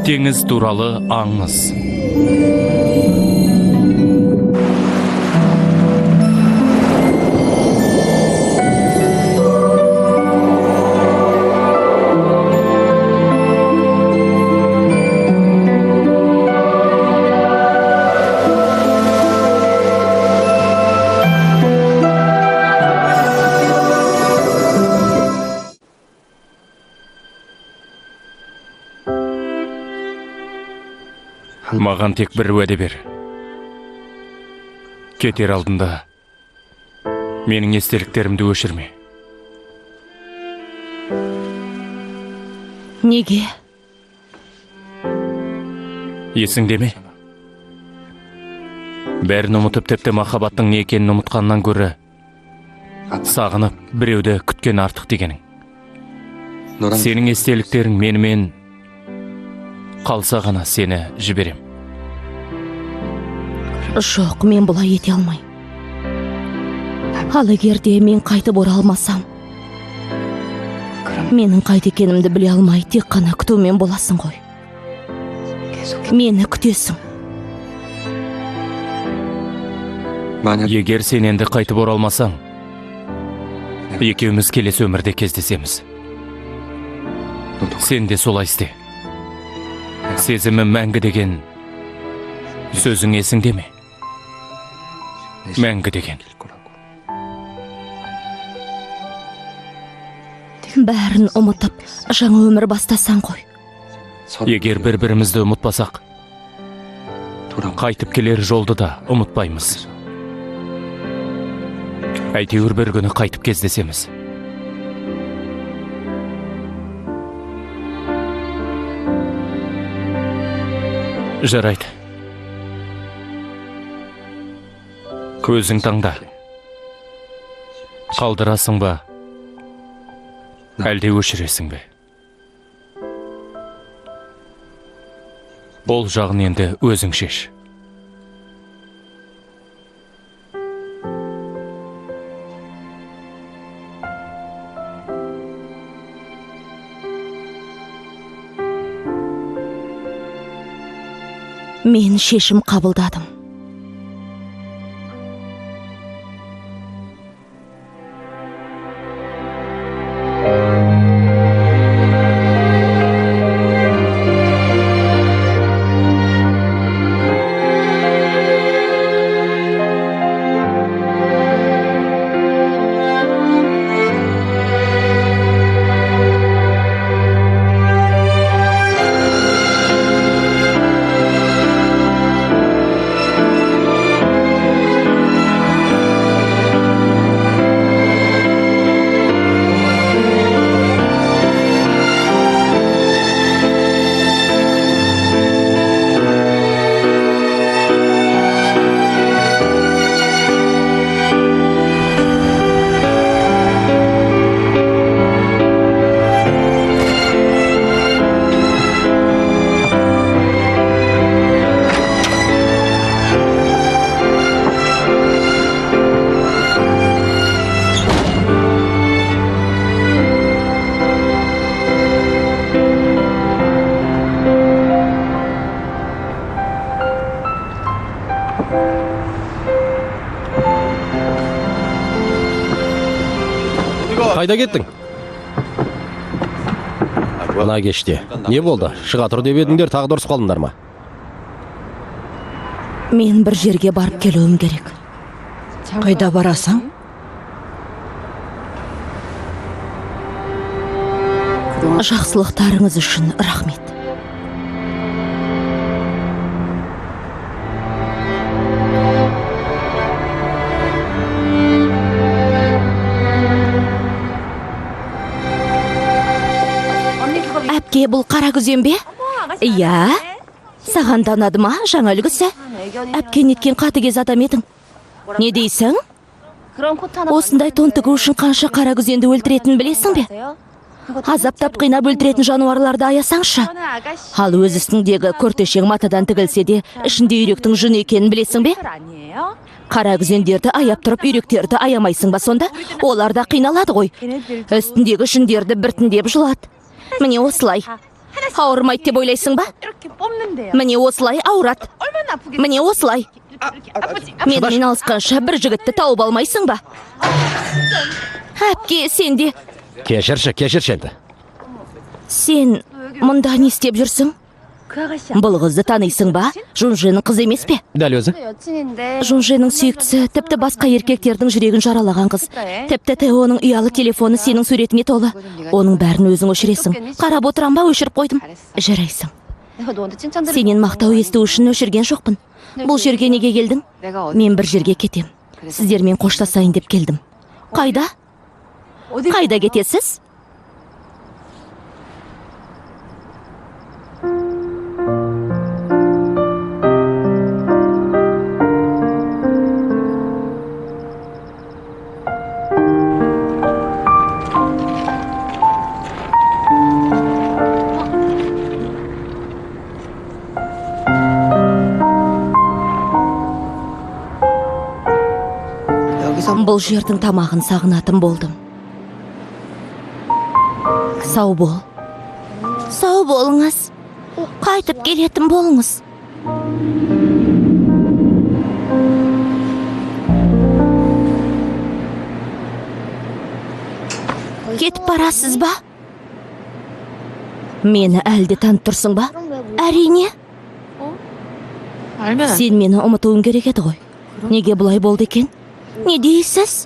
Теңіз туралы аңыз. Маған тек бір уәде бер. Кетер алдында менің естеліктерімді өшірме. Неге? Есіңде ме? Бәрін ұмытып, тіпті махаббаттың не екенін ұмытқаннан гөрі сағынып біреуді күткен артық дегенің. Сенің естеліктерің менімен қалса ғана сені жіберем. Жоқ, мен бұлай ете алмаймын. Ал егер де мен қайтып оралмасам, менің қайда екенімді біле алмай, тек қана күтумен боласың ғой. Мені күтесің. Егер сен енді қайтып оралмасаң, екеуміз келесі өмірде кездесеміз. Сен де солай істе. Сезімім мәңгі деген сөзің есіңде ме? Мәңгі деген. Бәрін ұмытып, жаңа өмір бастасаң ғой. Егер бір-бірімізді ұмытпасақ, қайтып келер жолды да ұмытпаймыз. Әйтеуір бір күні қайтып кездесеміз. Жарайды. Көзің таңда. Қалдырасың ба? Әлде өшіресің бе? Ол жағын енді өзің шеш. Мен шешім қабылдадым. Қайда кеттің? Мына кеште. Не болды? Шыға тұр деп едіңдер, тағы да ұрысып қалдыңдар ма? Мен бір жерге барып келуім керек. Қайда барасың? Жақсылықтарыңыз үшін рахмет. Әпке, бұл қара күзен бе? Иә. Саған да ұнады ма жаңа үлгісі? Әпке, неткен қатыгез адам едің. Не дейсің? Осындай тон тігу үшін қанша қара күзенді өлтіретінін білесің бе? Азаптап қинап өлтіретін жануарларды аясаңшы. Ал өз үстіңдегі күртешең матадан тігілсе де, ішінде үйректің жүні екенін білесің бе? Қара күзендерді аяп тұрып үйректерді аямайсың ба сонда? Олар да қиналады ғой. Үстіндегі жүндерді біртіндеп жұлады. Міне осылай. Ауырмайды деп ойлайсың ба? Міне осылай ауырады. Міне осылай. Менімен алысқанша бір жігітті тауып алмайсың ба? Әпке, сен де. Кешірші, кешірші енді. Сен мұнда не істеп жүрсің? Бұл қызды танисың ба? Жунженің қызы емес пе? Дәл өзі. Жунженің сүйіктісі, тіпті басқа еркектердің жүрегін жаралаған қыз. Тіпті Теоның ұялы телефоны сенің суретіңе толы. Оның бәрін өзің өшіресің. Қарап отырам ба, өшіріп қойдым. Жарайсың. Сенен мақтау есту үшін өшірген жоқпын. Бұл жерге неге келдің? Мен бір жерге кетем. Сіздермен қоштасайын деп келдім. Қайда? Қайда кетесіз? Бұл жердің тамағын сағынатын болдым. Сау бол. Сау болыңыз. Қайтып келетін болыңыз. Кетіп барасыз ба? Мені әлде танып тұрсың ба? Әрине. Сен мені ұмытуың керек еді ғой. Неге бұлай болды екен? Не дейсіз?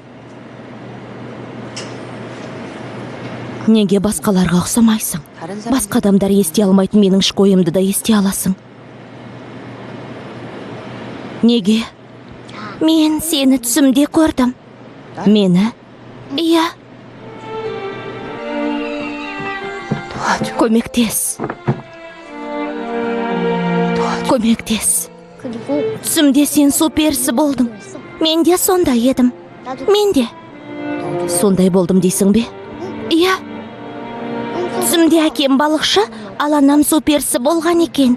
Неге басқаларға ұқсамайсың? Басқа адамдар ести алмайтын менің ішкі ойымды да ести аласың. Неге? Мен сені түсімде көрдім. Мені? Иә. Көмектес. Көмектес. Түсімде сен су перісі болдың. Мен де сондай едім. Мен де. Сондай болдым дейсің бе? Иә. Түсімде әкем балықшы, ал анам су перісі болған екен.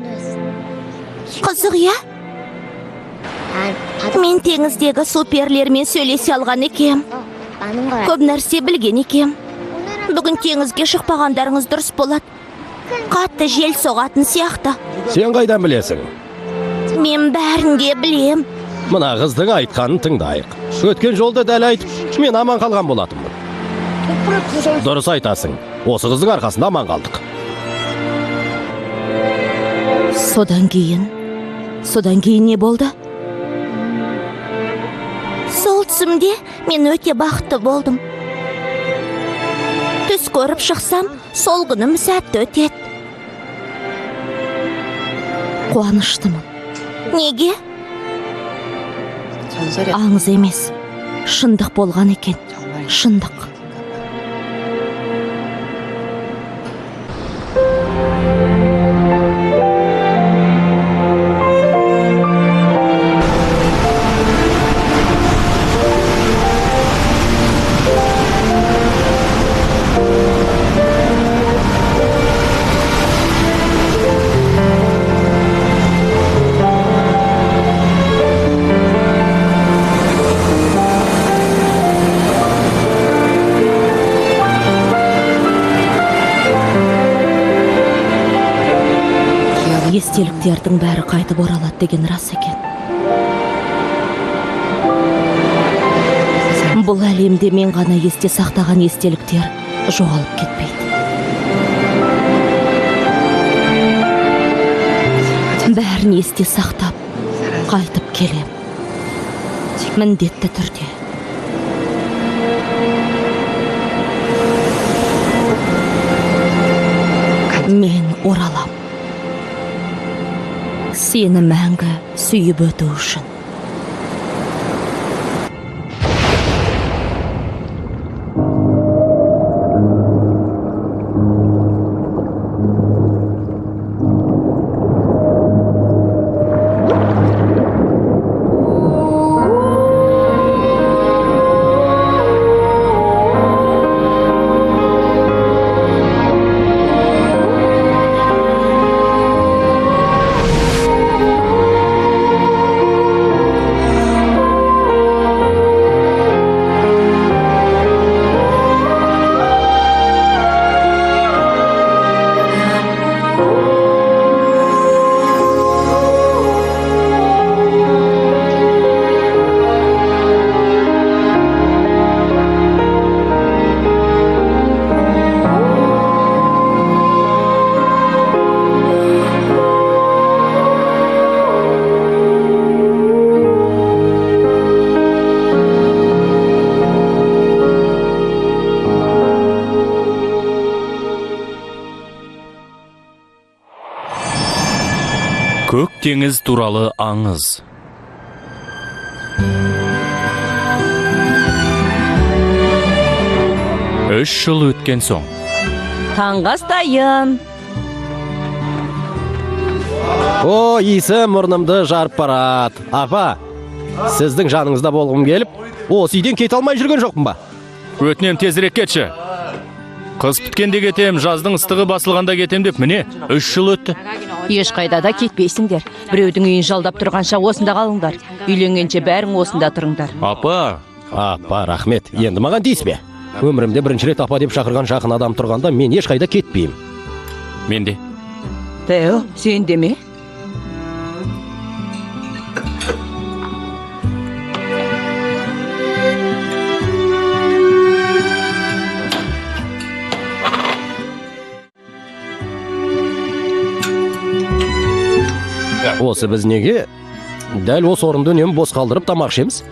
Қызық, иә? Мен теңіздегі су перілерімен сөйлесе алған екем. Көп нәрсе білген екем. Бүгін теңізге шықпағандарыңыз дұрыс болады. Қатты жел соғатын сияқты. Сен қайдан білесің? Мен бәрін де білем. Мына қыздың айтқанын тыңдайық. Өткен жолда дәл айтып, мен аман қалған болатынмын. Дұрыс айтасың. Осы қыздың арқасында аман қалдық. Содан кейін не болды? Сол түсімде мен өте бақытты болдым. Түс көріп шықсам, сол күнім сәтті өтеді. Қуаныштымын. Неге? Аңыз емес, шындық болған екен. Шындық. Естеліктердің бәрі қайтып оралады деген рас екен. Бұл әлемде мен ғана есте сақтаған естеліктер жоғалып кетпейді. Бәрін есте сақтап, қайтып келем. Міндетті түрде. Мен оралам. Сені мәңгі сүйіп өту үшін. Теңіз туралы аңыз. 3 жыл өткен соң. Таңғы ас дайын. О, иісі мұрнымды жарып барады. Апа, сіздің жаныңызда болғым келіп, осы үйден кете алмай жүрген жоқпын ба? Өтінем, тезірек кетші. Қыс біткенде кетем, жаздың ыстығы басылғанда кетем деп, міне, 3 жыл өтті. Ешқайда да кетпейсіңдер. Біреудің үйін жалдап тұрғанша осында қалыңдар. Үйленгенше бәрің осында тұрыңдар. Апа. Апа, рахмет. Енді маған тиіспе. Өмірімде бірінші рет апа деп шақырған жақын адам тұрғанда мен ешқайда кетпеймін. Мен де. Тео, сен де ме? Осы біз неге дәл осы орынды үнемі бос қалдырып тамақ ішеміз?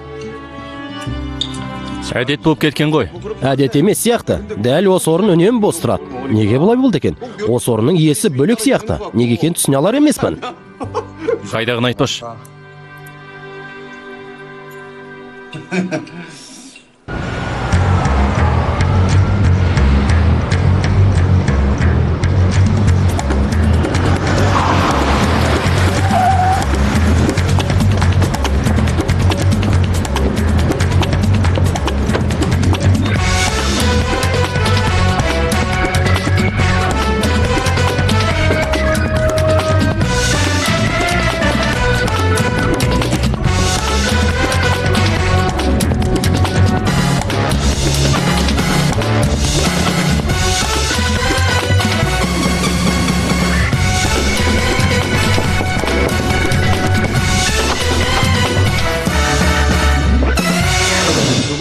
Әдет болып кеткен ғой. Әдет емес сияқты. Дәл осы орын үнемі бос тұрады. Неге бұлай болды екен? Осы орынның иесі бөлек сияқты. Неге екенін түсіне алар емеспін. Қайдағыны айтпашы.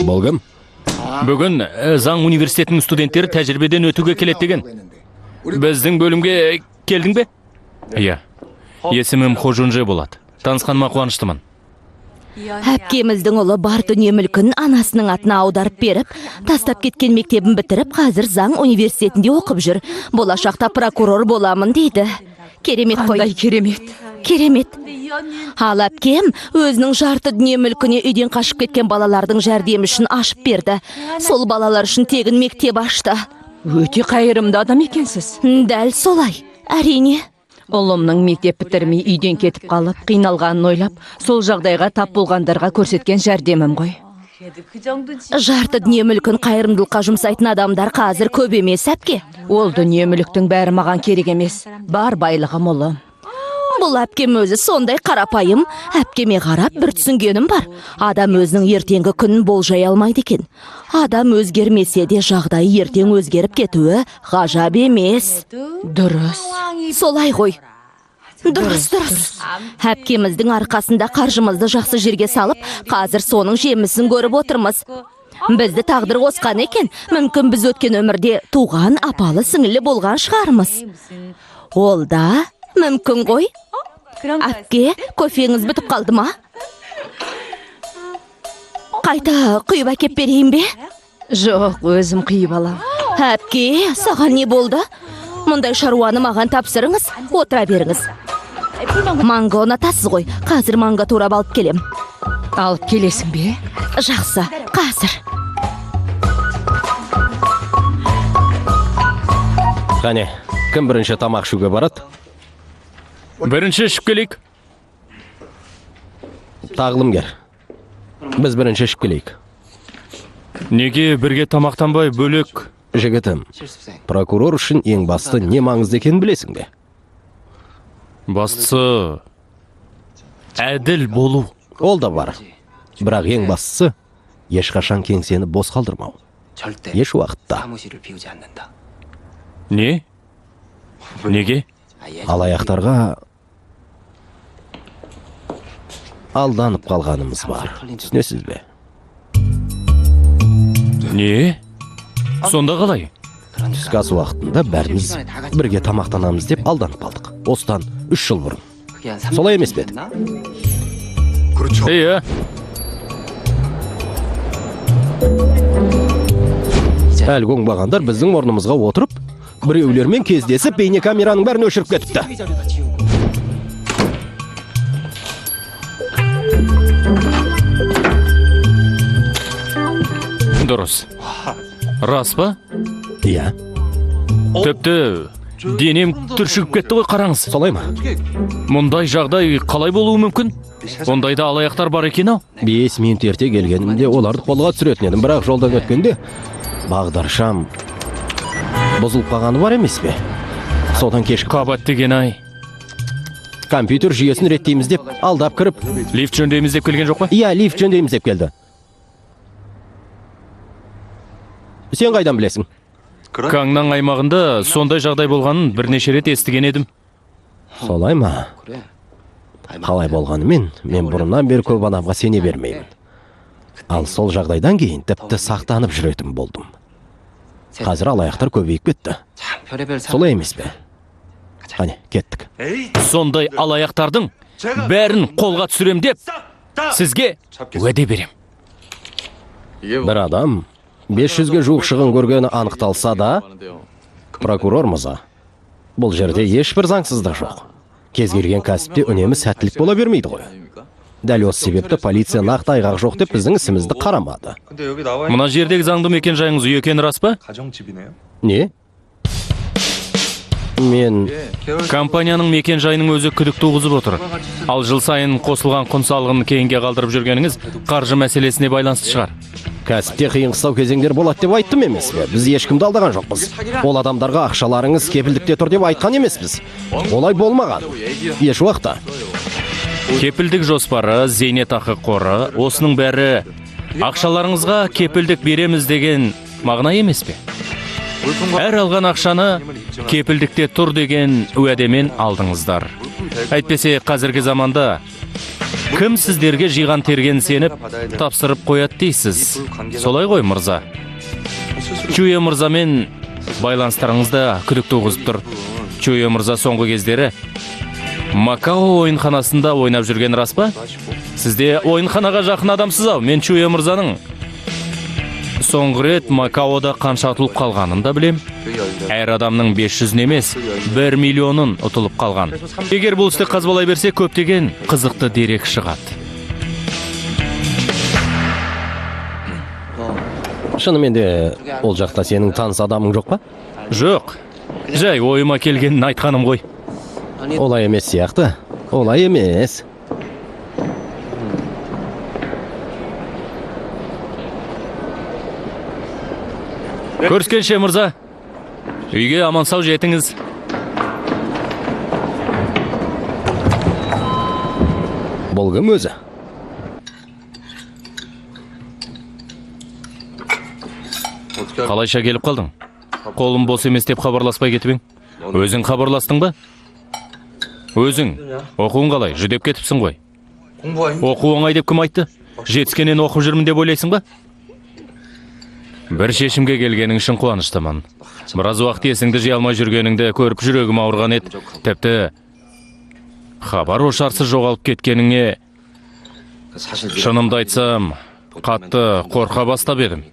Бұл кім? Бүгін заң университетінің студенттері тәжірибеден өтуге келеді деген. Біздің бөлімге келдің бе? Иә. Есімім Хожунже болады. Танысқаныма қуаныштымын. Әпкеміздің ұлы бар дүние мүлкін анасының атына аударып беріп, тастап кеткен мектебін бітіріп, қазір заң университетінде оқып жүр. Болашақта прокурор боламын дейді. Керемет қой. Қандай керемет. Керемет. Ал әпкем өзінің жарты дүние мүлкіне үйден қашып кеткен балалардың жәрдемі үшін ашып берді. Сол балалар үшін тегін мектеп ашты. Өте қайырымды адам екенсіз. Дәл солай, әрине. Ұлымның мектеп бітірмей үйден кетіп қалып, қиналғанын ойлап, сол жағдайға тап болғандарға көрсеткен жәрдемім ғой. Жарты дүние мүлкін қайырымдылыққа жұмсайтын адамдар қазір көп емес, әпке. Ол дүние мүліктің бәрі маған керек емес. Бар байлығым ұлым. Бұл әпкем өзі сондай қарапайым. Әпкеме қарап бір түсінгенім бар. Адам өзінің ертеңгі күнін болжай алмайды екен. Адам өзгермесе де жағдайы ертең өзгеріп кетуі ғажап емес. Дұрыс. Солай ғой. Дұрыс, дұрыс. Әпкеміздің арқасында қаржымызды жақсы жерге салып, қазір соның жемісін көріп отырмыз. Бізді тағдыр қосқан екен. Мүмкін біз өткен өмірде туған апалы сіңілі болған шығармыз. Ол да мүмкін ғой. Әпке, кофеңіз бітіп қалды ма? Қайта құйып әкеп берейін бе? Жоқ, өзім құйып алам. Әпке, саған не болды? Мұндай шаруаны маған тапсырыңыз, отыра беріңіз. Манго ұнатасыз ғой, қазір манго турап алып келем. Алып келесің бе? Жақсы, қазір. Қане, кім бірінші тамақ ішуге барады? Бірінші ішіп келейік. Тағылымгер, біз бірінші ішіп келейік. Неге бірге тамақтанбай бөлек? Жігітім, прокурор үшін ең басты не маңызды екенін білесің бе? Бастысы әділ болу. Ол да бар. Бірақ ең бастысы ешқашан кеңсені бос қалдырмау. Еш уақытта. Не? Неге? Алаяқтарға алданып қалғанымыз бар. Түсінесіз бе? Не? Сонда қалай? Түскі ас уақытында бәріміз бірге тамақтанамыз деп алданып қалдық. Осыдан 3 жыл бұрын. Солай емес пе еді? Иә. Әлгі оңбағандар біздің орнымызға отырып, біреулермен кездесіп, бейнекамераның бәрін өшіріп кетіпті. Дұрыс. Рас па? Иә. Тіпті денем түршігіп кетті ғой, қараңыз. Солай ма? Мұндай жағдай қалай болуы мүмкін? Ондайда алаяқтар бар екен ау. 5 минут ерте келгенімде оларды қолға түсіретін едім, бірақ жолдан өткенде бағдаршам бұзылып қалғаны бар емес пе? Содан кешігіп. Қабат деген ай. Компьютер жүйесін реттейміз деп алдап кіріп. Лифт жөндейміз деп келген жоқ па? Иә, лифт жөндейміз деп келді. Сен қайдан білесің? Каңнан аймағында сондай жағдай болғанын бірнеше рет естіген едім. Солай ма? Қалай болғанымен, мен бұрыннан бері көп адамға сене бермеймін. Ал сол жағдайдан кейін тіпті сақтанып жүретін болдым. Қазір алаяқтар көбейіп кетті. Солай емес пе? Қане, кеттік. Сондай алаяқтардың бәрін қолға түсірем деп сізге уәде берем. Бір адам 500-ге жуық шығын көргені анықталса да, прокурор мырза, бұл жерде ешбір заңсыздық жоқ. Кез келген кәсіпте үнемі сәттілік бола бермейді ғой. Дәл осы себепті полиция нақты айғақ жоқ деп біздің ісімізді қарамады. Мына жердегі заңды мекен жайыңыз үй екені рас па? Не? Мен... Компанияның мекен жайының өзі күдік туғызып отыр. Ал жыл сайын қосылған құн салығын кейінге қалдырып жүргеніңіз қаржы мәселесіне байланысты шығар. Кәсіпте қиын қыстау кезеңдер болады деп айттым емес пе? Біз ешкімді алдаған жоқпыз. Ол адамдарға ақшаларыңыз кепілдікте тұр деп айтқан емеспіз. Олай болмаған. Еш уақытта. Кепілдік жоспары, зейнетақы қоры, осының бәрі ақшаларыңызға кепілдік береміз деген мағына емес пе? Әр алған ақшаны кепілдікте тұр деген уәдемен алдыңыздар. Әйтпесе қазіргі заманда кім сіздерге жиған терген сеніп тапсырып қояды дейсіз? Солай ғой, мырза. Чуе мырзамен байланыстарыңыз да күдік туғызып тұр. Чуе мырза соңғы кездері Макао ойынханасында ойнап жүрген рас па? Сізде ойынханаға жақын адамсыз ау. Мен Чуе мырзаның соңғы рет Макаода қанша ұтылып қалғанын да білем. Әр адамның 500 емес, 1 миллионын ұтылып қалған. Егер бұл істі қазбалай берсе, көптеген қызықты дерек шығады. Шынымен де ол жақта сенің таныс адамың жоқ па? Жоқ. Жай ойыма келгенін айтқаным ғой. Олай емес сияқты. Олай емес. Көріскенше, мырза. Үйге аман-сау жетіңіз. Бұл кім өзі? Қалайша келіп қалдың? Қолым бос емес деп хабарласпай кетіп ең. Өзің хабарластың ба? Өзің. Оқуың қалай? Жүдеп кетіпсің ғой. Оқу оңай деп кім айтты? Жетіскеннен оқып жүрмін деп ойлайсың ба? Бір шешімге келгенің үшін қуаныштымын. Біраз уақыт есіңді жия алмай жүргеніңді көріп жүрегім ауырған еді. Тіпті хабар ошарсыз жоғалып кеткеніңе шынымды айтсам, қатты қорқа бастап едім.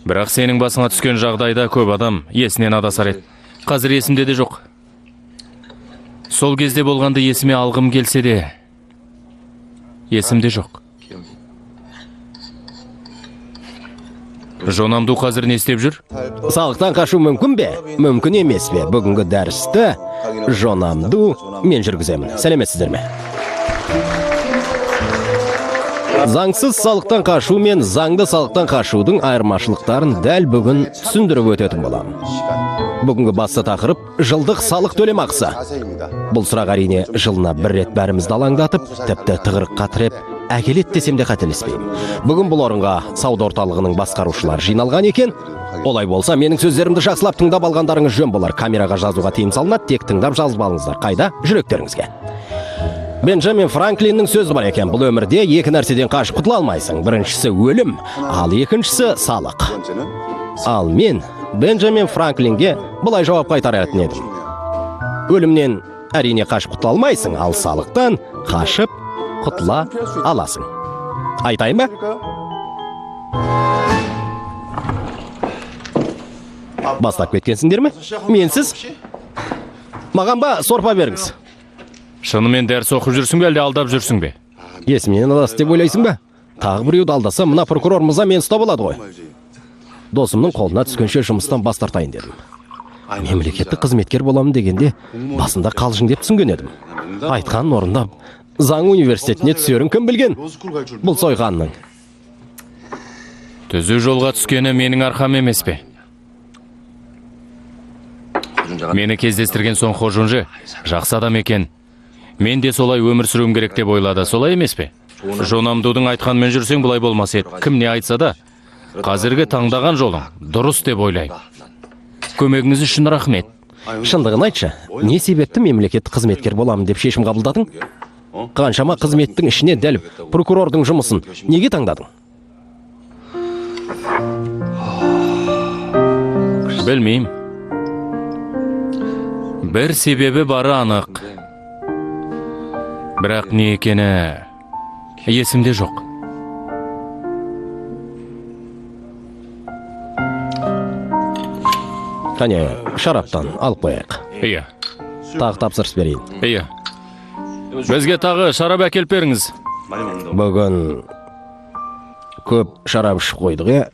Бірақ сенің басыңа түскен жағдайда көп адам есінен адасар еді. Қазір есімде де жоқ. Сол кезде болғанды есіме алғым келсе де, есімде жоқ. Жонамду қазір не істеп жүр? Салықтан қашу мүмкін бе? Мүмкін емес пе? Бүгінгі дәрісті Жонамду мен жүргіземін. Сәлеметсіздер ме? Заңсыз салықтан қашу мен заңды салықтан қашудың айырмашылықтарын дәл бүгін түсіндіріп өтетін боламын. Бүгінгі басты тақырып жылдық салық төлемақысы. Бұл сұрақ әрине жылына бір рет бәрімізді алаңдатып, тіпті тығырыққа тіреп әкеледі десем де қателеспеймін. Бүгін бұл орынға сауда орталығының басқарушылары жиналған екен. Олай болса, менің сөздерімді жақсылап тыңдап алғандарыңыз жөн болар. Камераға жазуға тыйым салынады, тек тыңдап жазып алыңыздар. Қайда? Жүректеріңізге. Бенджамин Франклиннің сөзі бар екен. Бұл өмірде екі нәрседен қашып құтыла алмайсың. Біріншісі өлім, ал екіншісі салық. Ал мен Бенджамин Франклинге былай жауап қайтаратын едім. Өлімнен әрине қашып құтыла алмайсың, ал салықтан қашып құтыла аласың. Айтайын ба? Бастап кеткенсіңдер ме? Менсіз? Маған ба сорпа беріңіз. Шынымен дәріс оқып жүрсің бе, әлде алдап жүрсің бе? Есімнен адасты деп ойлайсың ба? Тағы біреуді алдаса, мына прокурор мырза мені ұстап алады ғой. Досымның қолына түскенше жұмыстан бас тартайын дедім. Мемлекеттік қызметкер боламын дегенде басында қалжың деп түсінген едім. Айтқанын орындап, заң университетіне түсерін кім білген? Бұл сойқанның. Түзу жолға түскені менің арқам емес пе? Мені кездестірген соң Хожунжы жақсы адам екен. Мен де солай өмір сүруім керек деп ойлады, солай емес пе? Жонамдудың айтқанымен жүрсең бұлай болмас еді. Кім не айтса да, қазіргі таңдаған жолың дұрыс деп ойлаймын. Көмегіңіз үшін рахмет. Шындығын айтшы, не себепті мемлекеттік қызметкер боламын деп шешім қабылдадың? Қаншама қызметтің ішіне дәл прокурордың жұмысын неге таңдадың? Білмеймін. Бір себебі бары анық. Бірақ не екені есімде жоқ. Қане, шараптан алып қояйық. Иә. Тағы тапсырыс берейін. Иә. Бізге тағы шарап әкеліп беріңіз. Бүгін көп шарап ішіп қойдық, иә?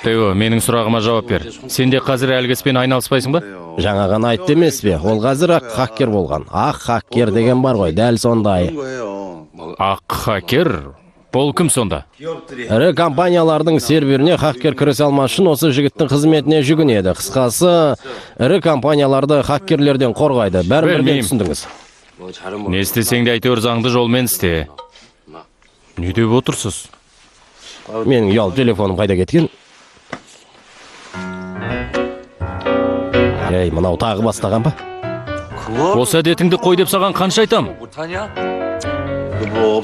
Тео, менің сұрағыма жауап бер. Сен де қазір әлгі іспен айналыспайсың ба? Жаңа ғана айтты емес пе? Ол қазір ақ хакер болған. Ақ хакер деген бар ғой, дәл сондай. Ақ хакер? Ол кім сонда? Ірі компаниялардың серверіне хакер кірісе алмас үшін осы жігіттің қызметіне жүгінеді. Қысқасы, ірі компанияларды хакерлерден қорғайды. Бәрін бірден түсіндіңіз. Не істесең де әйтеуір заңды жолмен істе. Не деп отырсыз? Менің ұялы телефоным қайда кеткен? Ей, мынау тағы бастаған ба? Осы әдетіңді қой деп саған қанша айтам?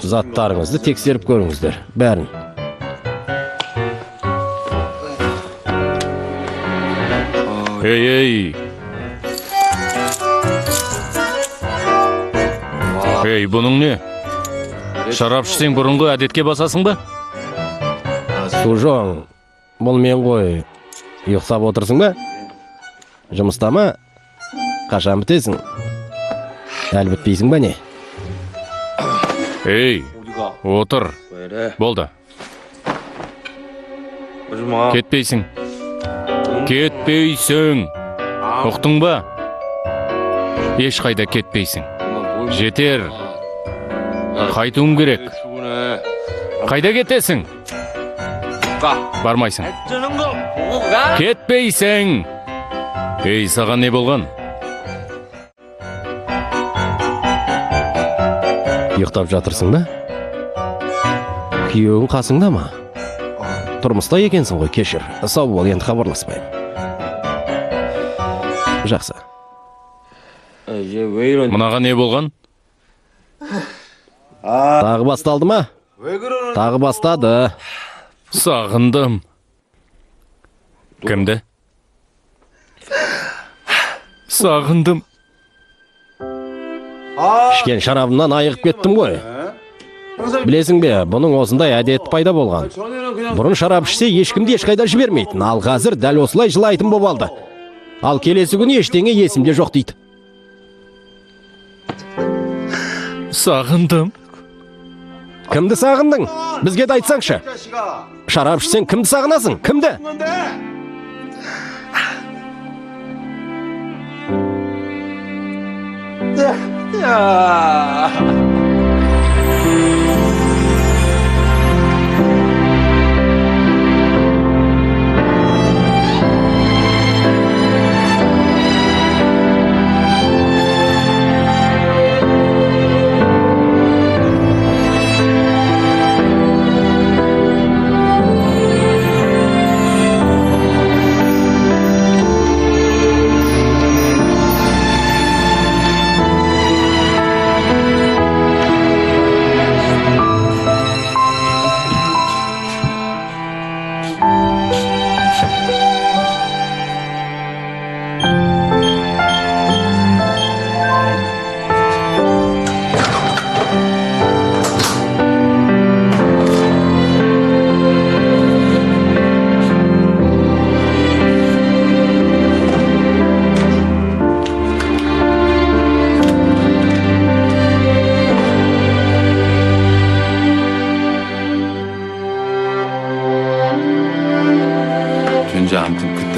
Заттарыңызды тексеріп көріңіздер, бәрін. Ей, ей. Ей, бұның не? Шарап ішсең бұрынғы әдетке басасың ба? Сужоң, бұл мен ғой. Ұйықтап отырсың ба? Жұмыста ма? Қашан бітесің? Әлі бітпейсің ба не? Ей, отыр. Болды. Кетпейсің. Кетпейсің. Ұқтың ба? Ешқайда кетпейсің. Жетер. Қайтуым керек. Қайда кетесің? Бармайсың. Кетпейсің. Ей, саған не болған? Ұйықтап жатырсың да? Күйеуің қасыңда ма? Тұрмыста екенсің ғой, кешір. Сау бол, енді хабарласпаймын. Жақсы. Мынаған не болған? Тағы басталды ма? Тағы бастады. Сағындым. Кімді? Сағындым. Ішкен шарабымнан айығып кеттім ғой. Білесің бе, бұның осындай әдеті пайда болған. Бұрын шарап ішсе ешкімді ешқайда жібермейтін, ал қазір дәл осылай жылайтын боп алды. Ал келесі күні ештеңе есімде жоқ дейді. Сағындым. Кімді сағындың? Бізге де айтсаңшы. Шарап ішсең кімді сағынасың? Кімді?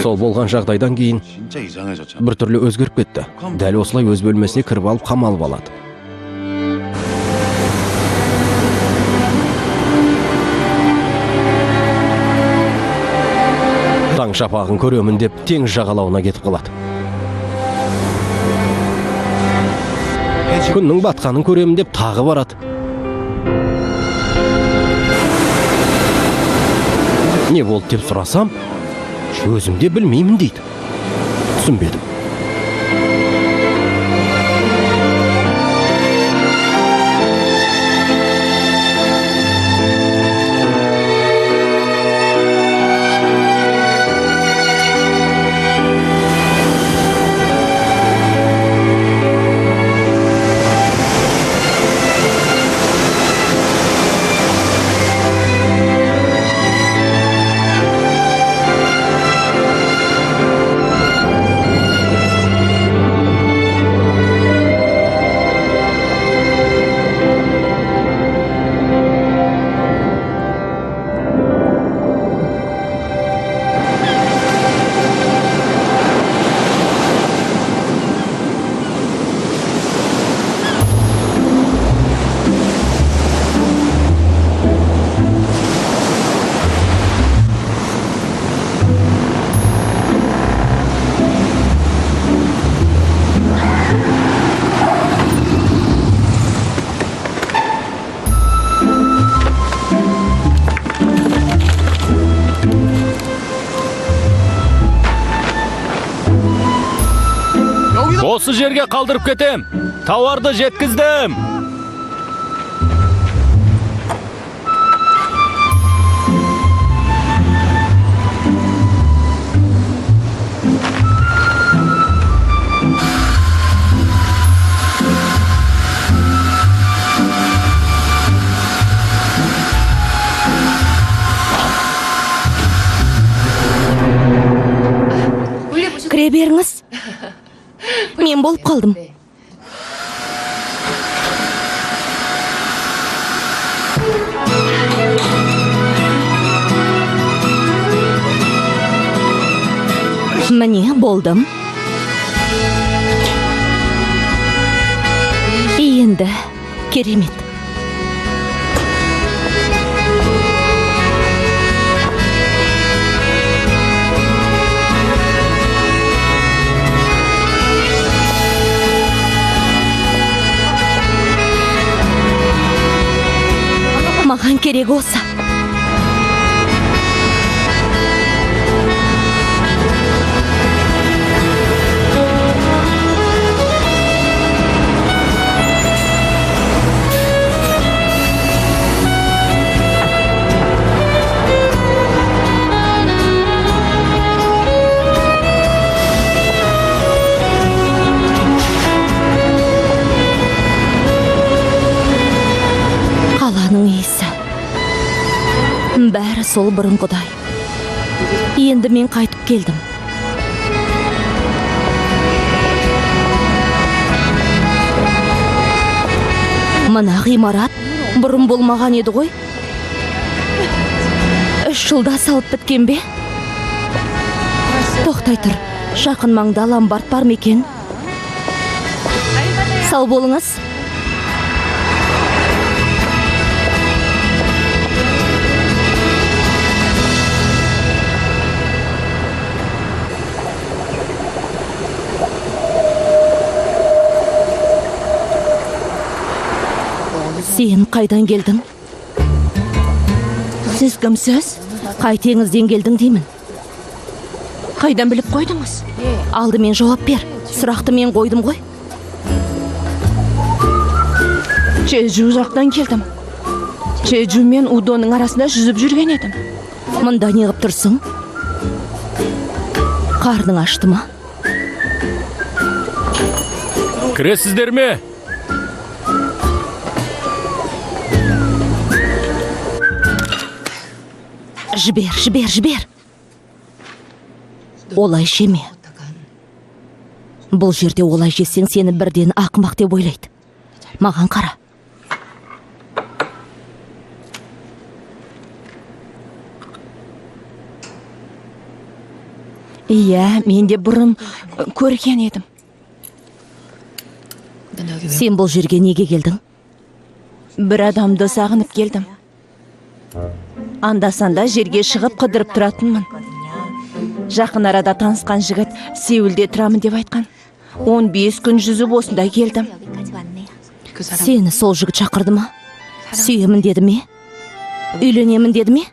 Сол болған жағдайдан кейін біртүрлі өзгеріп кетті. Дәл осылай өз бөлмесіне кіріп алып қамалып алады. Таң шапағын көремін деп теңіз жағалауына кетіп қалады. Күннің батқанын көремін деп тағы барады. Не болды деп сұрасам, өзім де білмеймін дейді. Түсінбедім. Осы жерге қалдырып кетем. Тауарды жеткіздім. Кіре беріңіз. Мен болып қалдым. Міне болдым. Енді керемет. Маған керек осы. Қаланың иісі. Бәрі сол бұрынғыдай. Енді мен қайтып келдім. Мына ғимарат бұрын болмаған еді ғой. 3 жылда салып біткен бе? Тоқтай тұр. Жақын маңда ломбард бар ма екен? Сау болыңыз. Сен қайдан келдің? Сіз кімсіз? Қай теңізден келдің деймін. Қайдан біліп қойдыңыз? Алдымен жауап бер. Сұрақты мен қойдым ғой. Чеджу жақтан келдім. Чеджу мен Удоның арасында жүзіп жүрген едім. Мұнда не қып тұрсың? Қарның ашты ма? Кіресіздер ме? Жібер, жібер, жібер. Олай жеме. Бұл жерде олай жесең, сені бірден ақымақ деп ойлайды. Маған қара. Иә, мен де бұрын көрген едім. Сен бұл жерге неге келдің? Бір адамды сағынып келдім. Анда-санда жерге шығып қыдырып тұратынмын. Жақын арада танысқан жігіт Сеулде тұрамын деп айтқан. 15 күн жүзіп осында келдім. Сені сол жігіт шақырды ма? Сүйемін деді ме? Үйленемін деді ме?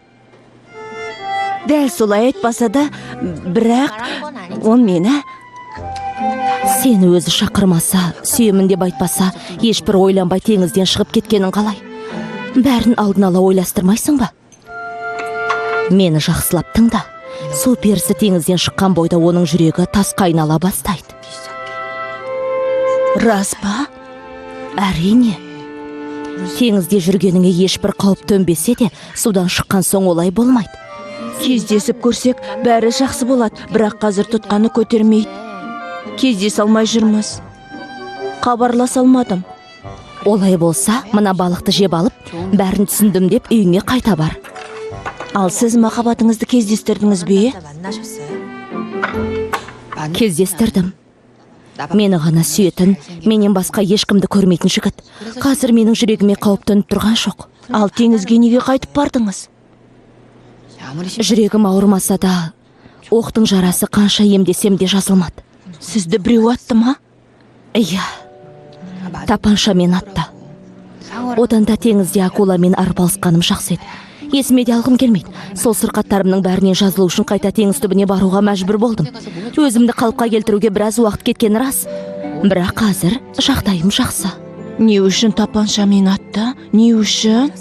Дәл солай айтпаса да, бірақ ол мені... Сені өзі шақырмаса, сүйемін деп айтпаса, ешбір ойланбай теңізден шығып кеткенін қалай? Бәрін алдын ала ойластырмайсың ба? Мені жақсылап тыңда. Су перісі теңізден шыққан бойда оның жүрегі тасқа айнала бастайды. Рас па? Әрине. Теңізде жүргеніңе ешбір қауіп төнбесе де, судан шыққан соң олай болмайды. Кездесіп көрсек, бәрі жақсы болады, бірақ қазір тұтқаны көтермейді. Кездесе алмай жүрміз. Хабарласа алмадым. Олай болса, мына балықты жеп алып, бәрін түсіндім деп үйіңе қайта бар. Ал сіз махаббатыңызды кездестірдіңіз бе? Кездестірдім. Мені ғана сүйетін, менен басқа ешкімді көрмейтін жігіт. Қазір менің жүрегіме қауіп төніп тұрған жоқ. Ал теңізге неге қайтып бардыңыз? Жүрегім ауырмаса да, оқтың жарасы қанша емдесем де жазылмады. Сізді біреу атты ма? Иә, тапаншамен атты. Одан да теңізде акуламен арпалысқаным жақсы еді. Есіме де алғым келмейді. Сол сырқаттарымның бәрінен жазылу үшін қайта теңіз түбіне баруға мәжбүр болдым. Өзімді қалыпқа келтіруге біраз уақыт кеткені рас. Бірақ қазір жағдайым жақсы. Не үшін тапаншамен атты? Не үшін?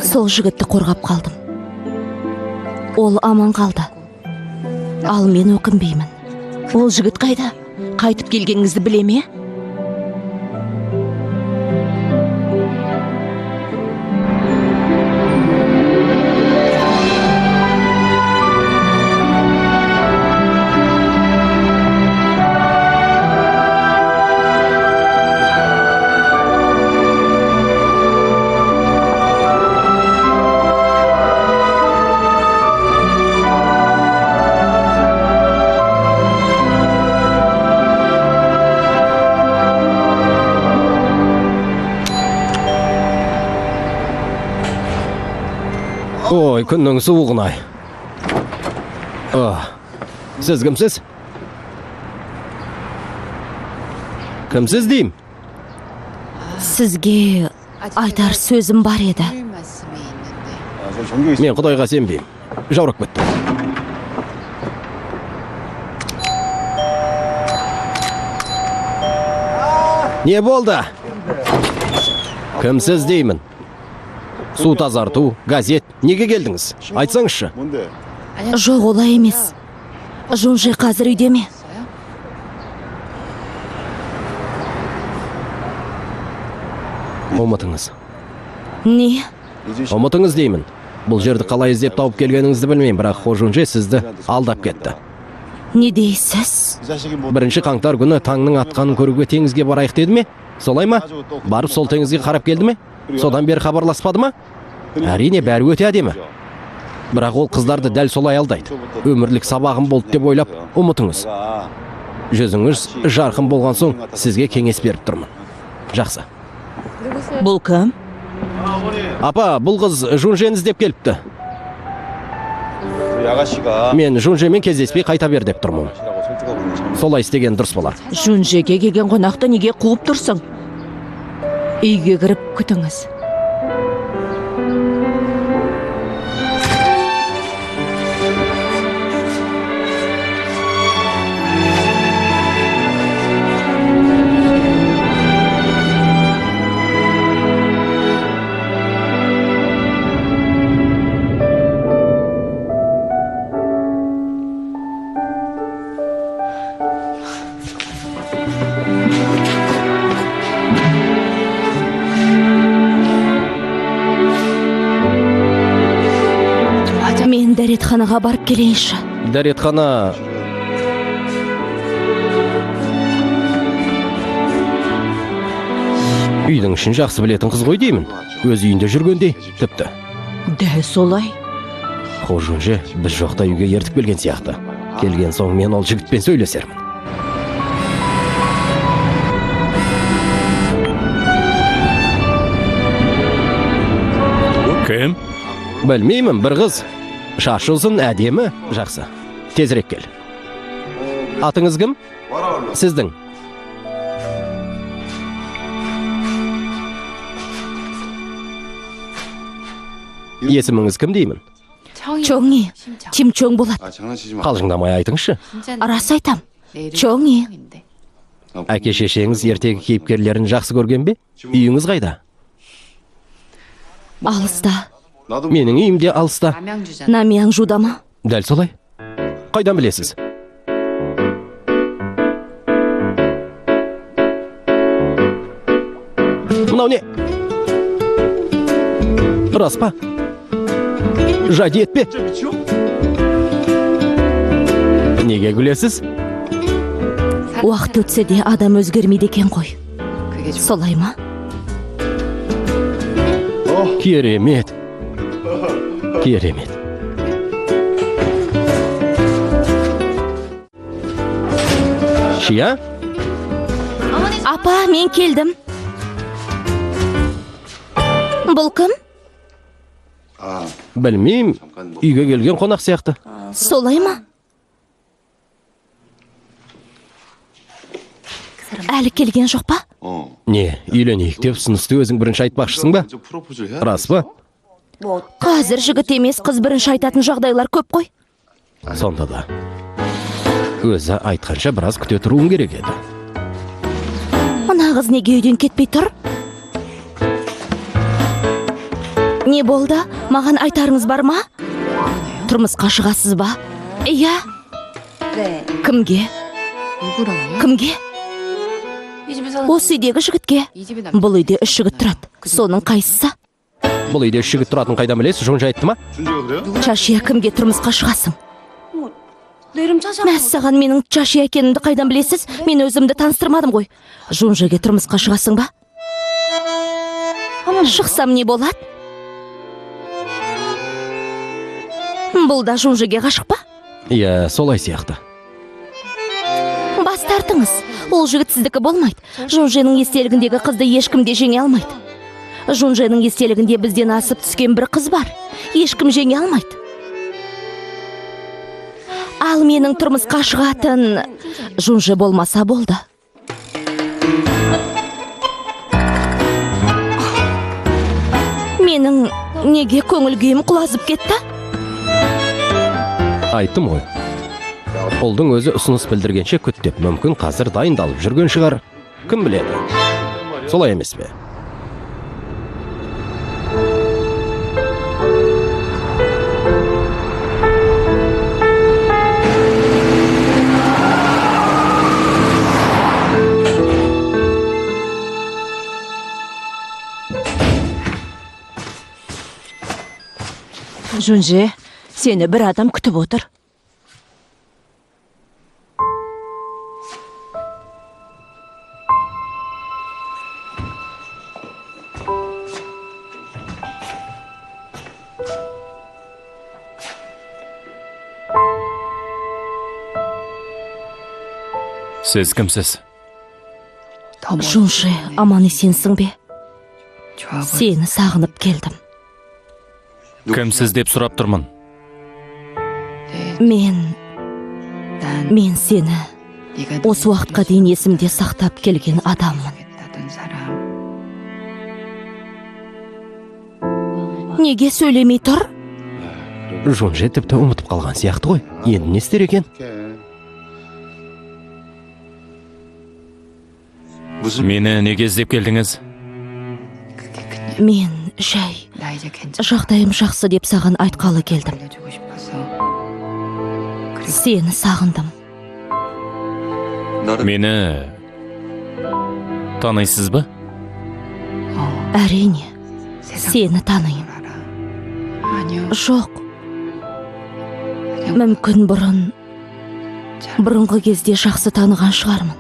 Сол жігітті қорғап қалдым. Ол аман қалды. Ал мен өкінбеймін. Ол жігіт қайда? Қайтып келгеніңізді біле ме? Ой, күннің суығын-ай. Сіз кімсіз? Кімсіз деймін? Сізге айтар сөзім бар еді. Мен Құдайға сенбеймін. Жаурап кетті. Не болды? Кімсіз деймін? Су тазарту, газет, неге келдіңіз? Айтсаңызшы. Жоқ, олай емес. Жунжи қазір үйде ме? Ұмытыңыз. Не? Ұмытыңыз деймін. Бұл жерді қалай іздеп тауып келгеніңізді білмеймін, бірақ Хо Жунжи сізді алдап кетті. Не дейсіз? 1 қаңтар күні таңның атқанын көруге теңізге барайық деді ме? Солай ма? Барып сол теңізге қарап келді ме? Содан бері хабарласпады ма? Әрине, бәрі өте әдемі. Бірақ ол қыздарды дәл солай алдайды. Өмірлік сабағым болды деп ойлап, ұмытыңыз. Жүзіңіз жарқын болған соң сізге кеңес беріп тұрмын. Жақсы. Бұл кім? Апа, бұл қыз Жунжені іздеп келіпті. Мен Жунжемен кездеспей қайта бер деп тұрмын. Солай істеген дұрыс болар. Жунжеге келген қонақты неге қуып тұрсың? Үйге кіріп күтіңіз. Мен дәретханаға барып келейінші. Дәретхана... Үйдің ішін жақсы білетін қыз ғой деймін. Өз үйінде жүргендей, тіпті. Дәл солай. Хо Жунжи біз жоқта үйге ертіп келген сияқты. Келген соң мен ол жігітпен сөйлесермін. Кім? Білмеймін, бір қыз. Шашы ұзын, әдемі, жақсы. Тезірек кел. Атыңыз кім? Сіздің. Есіміңіз кім деймін? Чоңи, Ким Чоң болады. Қалжыңдамай айтыңызшы. Рас айтам. Чоңи. Әке шешеңіз ертегі кейіпкерлерін жақсы көрген бе? Үйіңіз қайда? Алыста. Менің үйім де алыста. Намяңжуда ма? Дәл солай. Қайдан білесіз? Мынау не? Рас па? Жади етпе. Неге күлесіз? Уақыт өтсе де адам өзгермейді екен ғой. Солай ма? Керемет. Керемет. Шия? Апа, мен келдім. Бұл кім? Білмеймін, үйге келген қонақ сияқты. Солай ма? Әлі келген жоқ па? Не, үйленейік деп ұсынысты өзің бірінші айтпақшысың ба? Рас па? Қазір жігіт емес, қыз бірінші айтатын жағдайлар көп қой. Сонда да өзі айтқанша біраз күте тұруың керек еді. Мына қыз неге үйден кетпей тұр? Не болды? Маған айтарыңыз бар ма? Тұрмысқа шығасыз ба? Иә. Кімге? Кімге? Осы үйдегі жігітке. Бұл үйде 3 жігіт тұрады. Соның қайсысы? Бұл үйде 3 жігіт тұратын қайдан білесіз? Жонжа айтты ма? Чашия, кімге тұрмысқа шығасың? Мәссаған, менің Чашия екенімді қайдан білесіз? Мен өзімді таныстырмадым ғой. Жонжаге тұрмысқа шығасың ба? Шықсам не болады? Бұл да Жонжаге ғашық па? Иә, солай сияқты. Бас тартыңыз. Ол жігіт сіздікі болмайды. Жонжаның естелігіндегі қызды ешкім де жеңе алмайды. Жонжаның естелігінде бізден асып түскен бір қыз бар. Ешкім жеңе алмайды. Ал менің тұрмысқа шығатын Жонжа болмаса болды. Менің неге көңіл күйім құлазып кетті? Айттым ғой. Ұлдың өзі ұсыныс білдіргенше күт деп, мүмкін қазір дайындалып жүрген шығар. Кім біледі? Солай емес пе? Жунже, сені бір адам күтіп отыр. Сіз кімсіз? Жунже, аман есенсің бе? Сені сағынып келдім. Кімсіз деп сұрап тұрмын. Мен сені осы уақытқа дейін есімде сақтап келген адаммын. Неге сөйлемей тұр? Жунже тіпті ұмытып қалған сияқты ғой. Енді не істер екен? Мені неге іздеп келдіңіз? Мен жай жағдайым жақсы деп саған айтқалы келдім. Сені сағындым. Мені танисыз ба? Әрине, сені танимын. Жоқ. Мүмкін бұрынғы кезде жақсы таныған шығармын.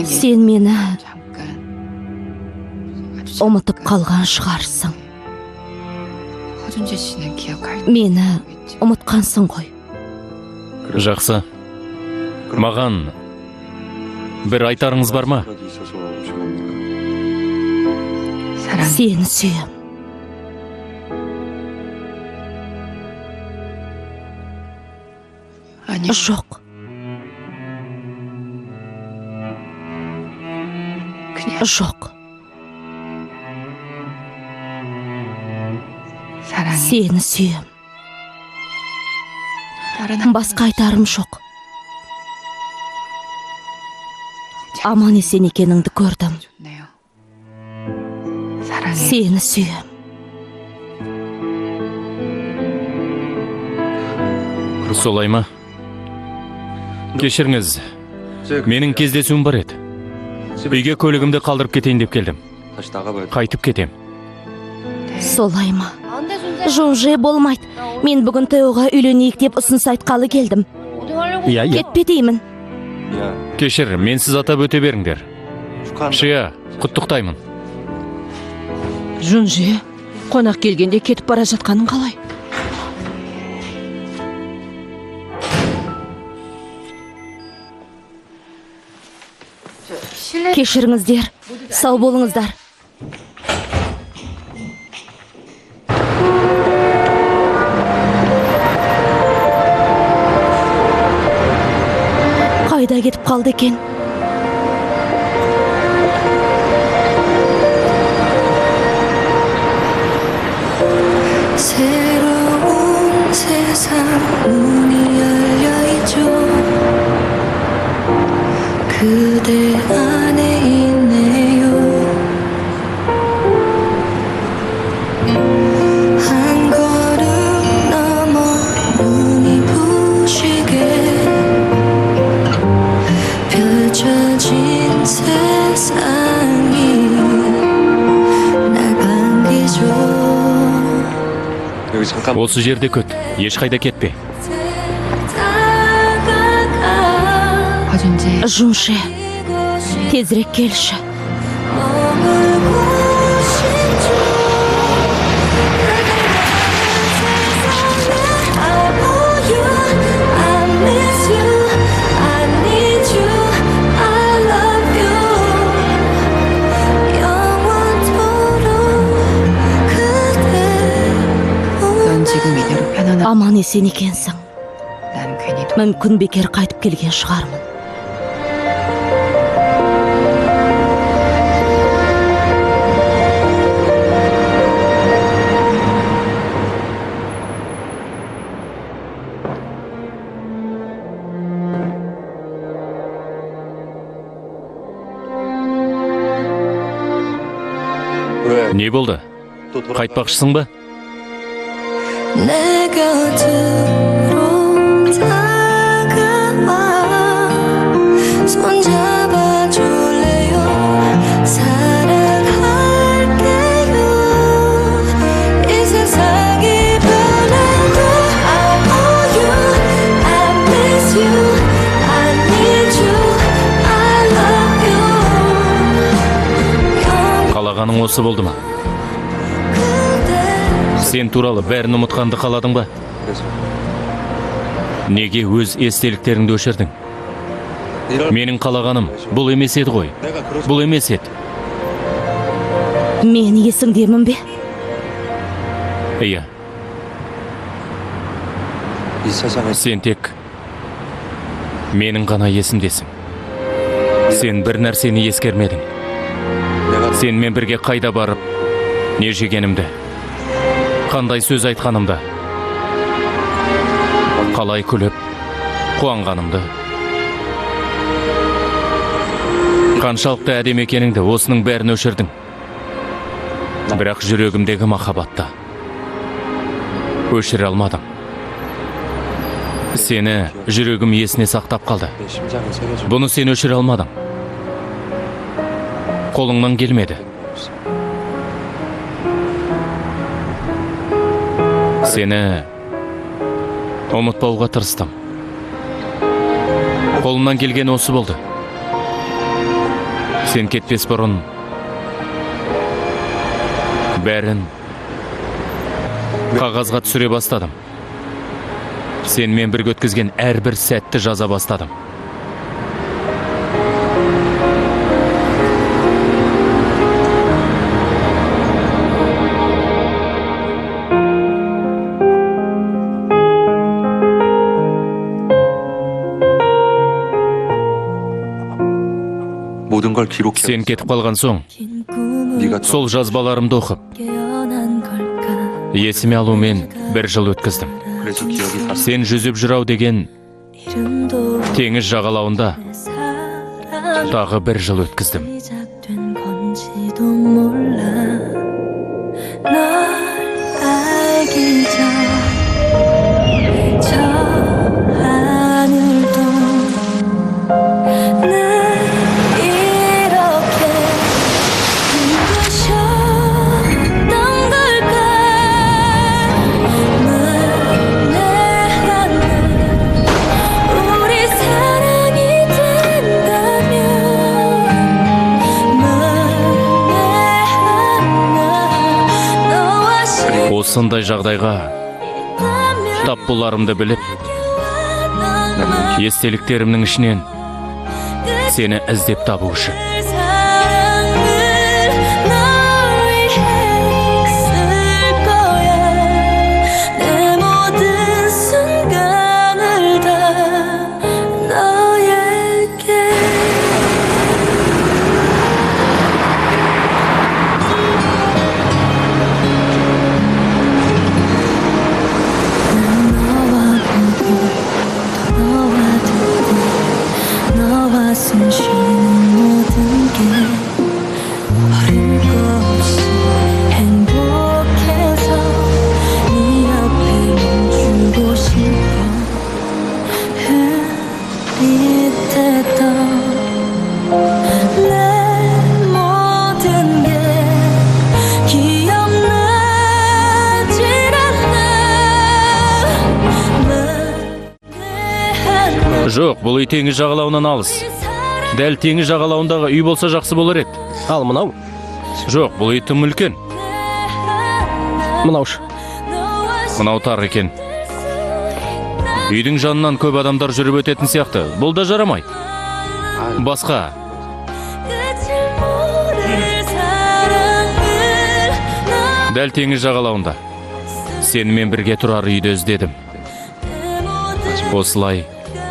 Сен мені ұмытып қалған шығарсың. Мені ұмытқансың ғой. Жақсы. Маған бір айтарыңыз бар ма? Сені сүйем. Жоқ. Жоқ. Сені сүйем. Басқа айтарым жоқ. Аман есен екеніңді көрдім. Сені сүйем. Солай ма? Кешіріңіз, менің кездесуім бар еді. Үйге көлігімді қалдырып кетейін деп келдім. Қайтып кетем. Солай ма? Жонже, болмайды. Мен бүгін Теоға үйленейік деп ұсыныс айтқалы келдім. Иә, иә. Кетпе деймін. Кешір, менсіз атап өте беріңдер. Шия, құттықтаймын. Жунже, қонақ келгенде кетіп бара жатқаның қалай? Кешіріңіздер, сау болыңыздар. Қайда кетіп қалды екен? 새로운 세상 문이 열려있죠. 그대 안에 있네요. 한 걸음 넘어 눈이 부시게 펼쳐진 세상이 날 반기죠. Осы жерде күт, ешқайда кетпе. 다가가 Жунше, тезірек келші. 머물고 싶죠. I want you, I miss you, I need you, I love you. 영원토록 그대. 넌 지금 이대로 편안하. Аман есен екенсің. 난 괜히 도... Мүмкін бекер қайтып келген шығармын. Не болды? Қайтпақшысың ба? 내 곁으로 다가와 손잡아줄래요. 사랑할게요. 이 세상이 변해도 I want you, I miss you, I need you, I love you. Қалағаның осы болды ма? 그대. Сен туралы бәрін ұмытқанды қаладың ба? Неге өз естеліктеріңді өшірдің? Менің қалағаным бұл емес еді ғой. Бұл емес еді. Мен есіңдемін бе? Иә. Сен тек менің ғана есімдесің. Сен бір нәрсені ескермедің. Сенімен бірге қайда барып, не жегенімді, қандай сөз айтқанымды, қалай күліп, қуанғанымды, қаншалықты әдемі екеніңді, осының бәрін өшірдің. Бірақ жүрегімдегі махаббатты өшіре алмадым. Сені жүрегім есіне сақтап қалды. Бұны сен өшіре алмадың. Қолыңнан келмеді. Сені ұмытпауға тырыстым. Қолымнан келген осы болды. Сен кетпес бұрын бәрін қағазға түсіре бастадым. Сенімен бірге өткізген әрбір сәтті жаза бастадым. 모든 걸 기록해. Сен кетіп қалған соң, 긴 꿈을 네가 сол жазбаларымды оқып, 깨어난 걸까 есіме алумен бір жыл өткіздім. 그래서 기억이 다 Сен жүзіп жүр-ау деген 이름도 теңіз жағалауында 내 사랑 тағы бір жыл өткіздім. 시작된 건지도 몰라 널 알기 전 저 하늘도 늘 이렇게 눈부셨던 걸까 내 하늘 우리 사랑이 된다면 내 하나 너와 Осындай жағдайға 싶다면 тап боларымды біліп, естеліктерімнің ішінен сені іздеп табу үшін. 사랑을 널 위해 쓸 거야 내 모든 순간을 다 너에게 난 너와 보고 또 너와 듣고 너와 숨쉬는 모든 게 버릴 거 없이 행복해서 네 앞에 멈추고 싶어 흐릿했던 내 모든 게 기억나질 않아 내 Жоқ, бұл үй теңіз жағалауынан алыс. Дәл теңіз жағалауындағы үй болса жақсы болар еді. Ал мынау? Жоқ, бұл үй тым үлкен. Мынау ше? Мынау тар екен. Үйдің жанынан көп адамдар жүріп өтетін сияқты. Бұл да жарамайды. Басқа. 끝을 모를 사랑을 너 Дәл теңіз жағалауында. Сенімен бірге тұрар үйді іздедім. 내 모든 Осылай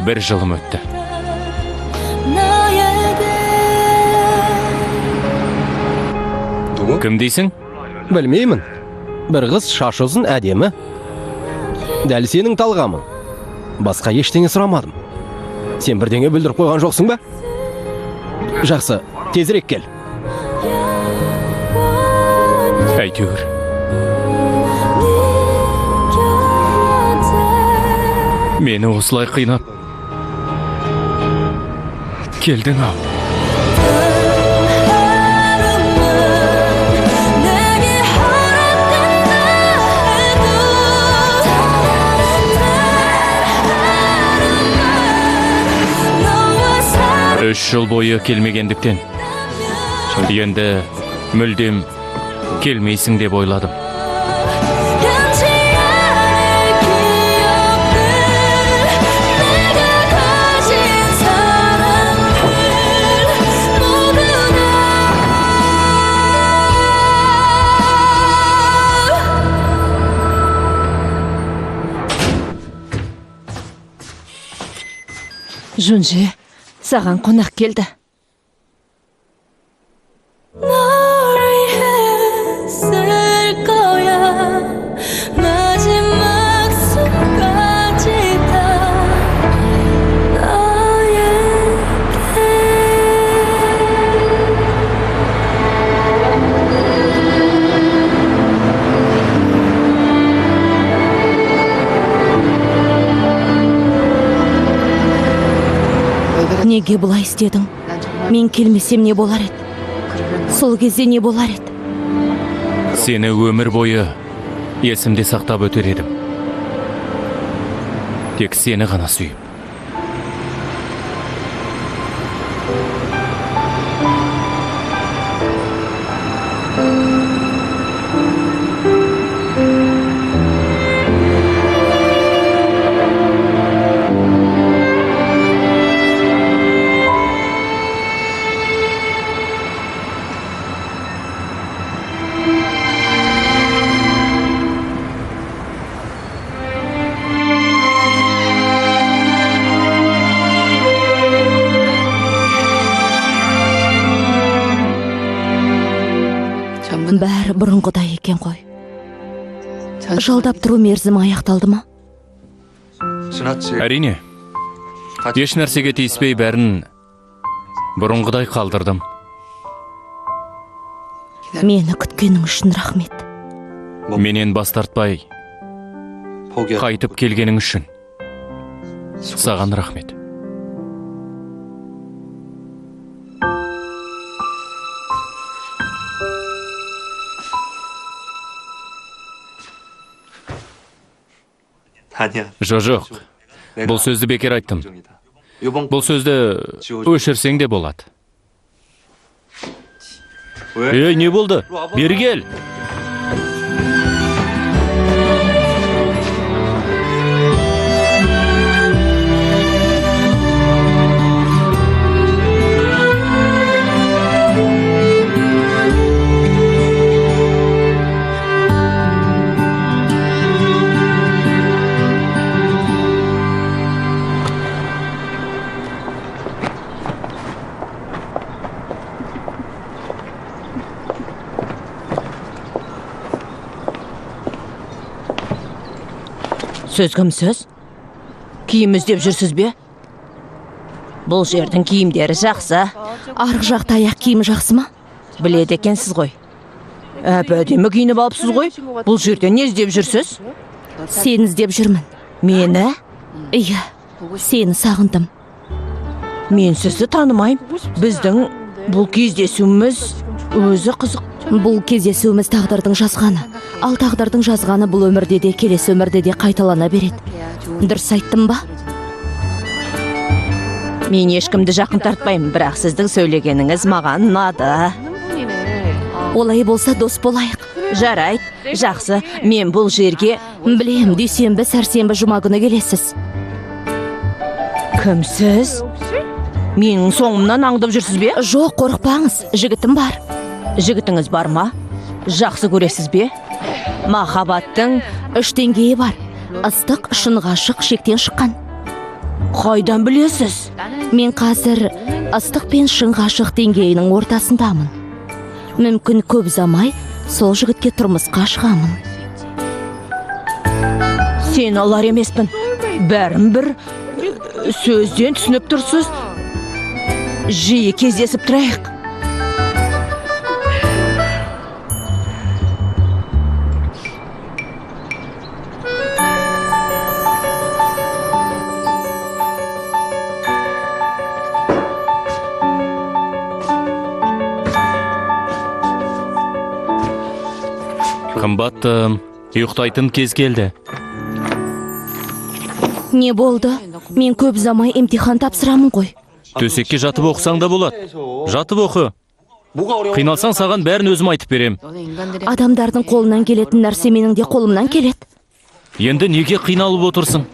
бір жылым өтті. 너에게 누구? Кім дейсің? Білмеймін. Бір қыз шашы ұзын, әдемі. Дәл сенің талғамың. Басқа ештеңе сұрамадым. Сен бірдеңе бүлдіріп қойған жоқсың ба? Жақсы, тезірек кел. Әйтеуір. 네 곁에 Мені осылай қинап келдің ау. 하루만 내게 허락된다 해도 단 하루만 너와 사랑 Үш жыл бойы келмегендіктен енді мүлдем келмейсің деп ойладым. 변치 않을 기억들 내가 가진 사랑들 모두 다 Жүнже, саған қонақ келді. 널 위해 쓸 거야 마지막 숨까지 다 너에게 Неге бұлай істедің? 난 정말 Мен келмесем не болар еді? 그러려니 Сол кезде не болар еді? Сені өмір бойы есімде сақтап өтер едім. Тек сені ғана сүйіп. Бұрынғыдай екен ғой. Жалдап тұру мерзімі аяқталды ма? Әрине. Еш нәрсеге тиіспей бәрін бұрынғыдай қалдырдым. Мені күткенің үшін рахмет. Менен бас тартпай қайтып келгенің үшін саған рахмет. Жоқ, бұл сөзді бекер айттым. Бұл сөзді өшірсең де болады. Ей, не болды? Бері кел. Сөз кімсіз? Киім іздеп жүрсіз бе? Бұл жердің киімдері жақсы. Арғы жақта аяқ киім жақсы ма? Біледі екенсіз ғой. Әп-әдемі киініп алыпсыз ғой. Бұл жерде не іздеп жүрсіз? Сені іздеп жүрмін. Мені? Иә, сені сағындым. Мен сізді танымаймын. Біздің бұл кездесуіміз өзі қызық. Бұл кездесуіміз тағдырдың жазғаны. Ал тағдырдың жазғаны бұл өмірде де, келесі өмірде де қайталана береді. Дұрыс айттым ба? Мен ешкімді жақын тартпаймын, бірақ сіздің сөйлегеніңіз маған ұнады. Олай болса дос болайық. Жарайды, жақсы. Мен бұл жерге... Білем, дүйсенбі, сәрсенбі, жұма күні келесіз. Кімсіз? Менің соңымнан аңдып жүрсіз бе? Жоқ, қорықпаңыз, жігітім бар. Жігітіңіз бар ма? Жақсы көресіз бе? Махаббаттың 3 деңгейі бар. Ыстық, шын ғашық, шектен шыққан. Қайдан білесіз? Мен қазір ыстық пен шын ғашық деңгейінің ортасындамын. Мүмкін көп ұзамай сол жігітке тұрмысқа шығамын. Сен алар емеспін. Бәрін бір сөзден түсініп тұрсыз. Жиі кездесіп тұрайық. Қымбаттым, ұйықтайтын кез келді. Не болды? Мен көп ұзамай емтихан тапсырамын ғой. Төсекке жатып оқысаң да болады. Жатып оқы. Қиналсаң саған бәрін өзім айтып берем. Адамдардың қолынан келетін нәрсе менің де қолымнан келеді. Енді неге қиналып отырсың?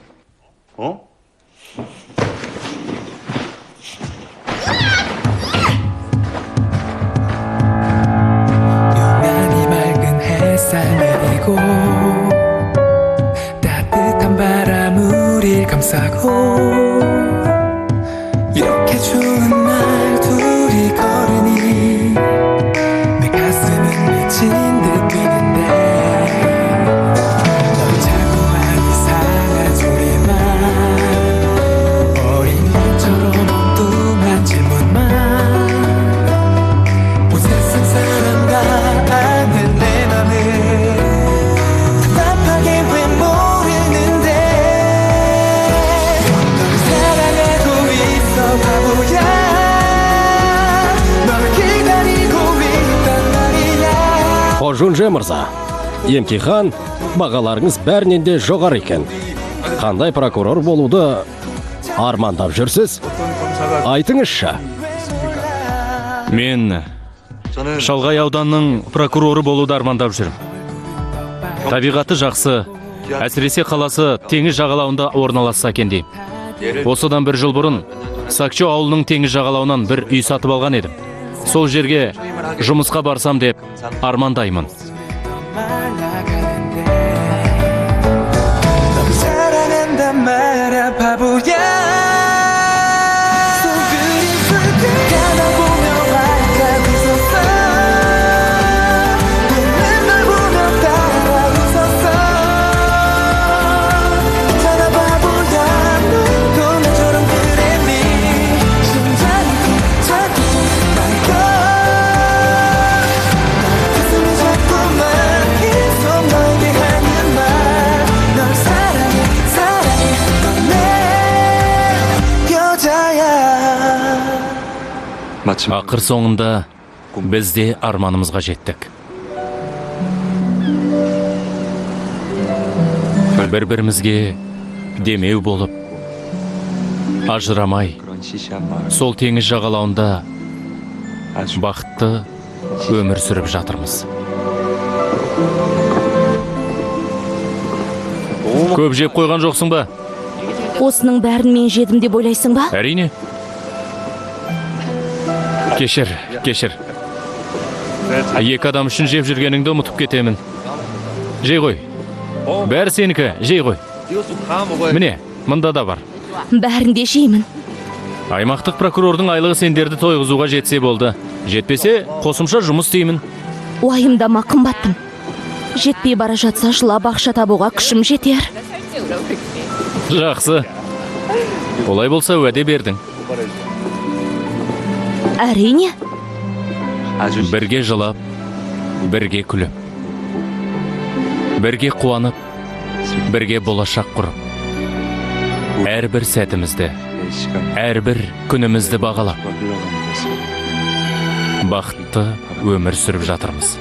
따뜻한 바람 우릴 감싸고 이렇게 좋은 날 둘이 걸으니 내 가슴은 미친 듯 뛰는데 넌 자꾸만 이상한 소리만 어린 것처럼 엉뚱한 질문만 온 세상 사람 다 아는 내 맘을 답답하게 왜 모르는데 널 사랑하고 있어 바보야 널 기다리고 있단 말이야. Хожунже мырза, емтихан бағаларыңыз бәрінен де жоғары екен. Қандай прокурор болуды армандап жүрсіз? Айтыңызшы. Мен Шалғай ауданының прокуроры болуды армандап жүрмін. Табиғаты жақсы, әсіресе қаласы теңіз жағалауында орналасса екен деймін. Осыдан бір жыл бұрын Сакчо ауылының теңіз жағалауынан бір үй сатып алған едім. Сол жерге жұмысқа барсам деп армандаймын. 널 사랑한단 말야 바보야 손그림 가다 보며 활짝 웃었어 웃는 마침 Ақыр соңында біз де арманымызға жеттік. Бір-бірімізге демеу болып, ажырамай, 그런 시시한 마을 сол теңіз жағалауында 아주 бақытты өмір сүріп жатырмыз. Көп жеп қойған жоқсың ба? Осының бәрін мен жедім деп ойлайсың ба? Әрине. Кешір, кешір. Екі адам үшін жеп жүргеніңді ұмытып кетемін. Жей ғой. Бәрі сенікі, жей ғой. Міне, мында да бар. Бәрін де жеймін. Аймақтық прокурордың айлығы сендерді тойғызуға жетсе болды. Жетпесе, қосымша жұмыс істеймін. Уайымдама, қымбаттым. Жетпей бара жатса, жылап ақша табуға күшім жетер. Жақсы. Олай болса, уәде бердің. Әрине. 아주 Бірге жылап, бірге күліп, бірге қуанып, бірге болашақ құрып, әрбір сәтімізді, 내 시간 әрбір күнімізді бағалап, 흘러가는 모습 бақытты өмір сүріп жатырмыз.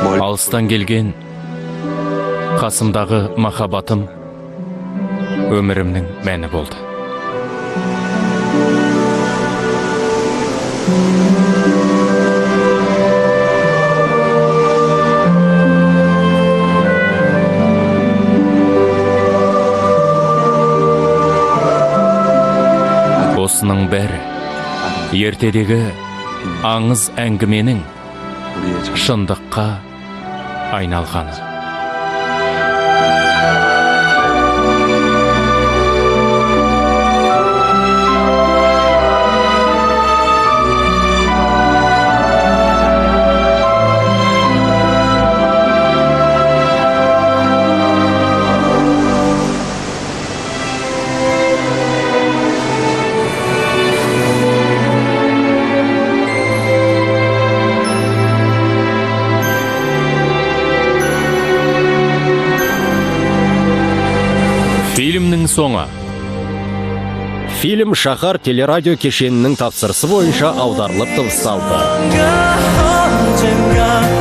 멀 Алыстан келген қасымдағы махаббатым өмірімнің мәні болды. Осының бәрі ертедегі аңыз әңгіменің 우리의 전 шындыққа айналғаны. Фильмнің соңы. Фильм Шаһар телерадио кешенінің тапсырысы бойынша аударылып дыбысталды. 언젠가.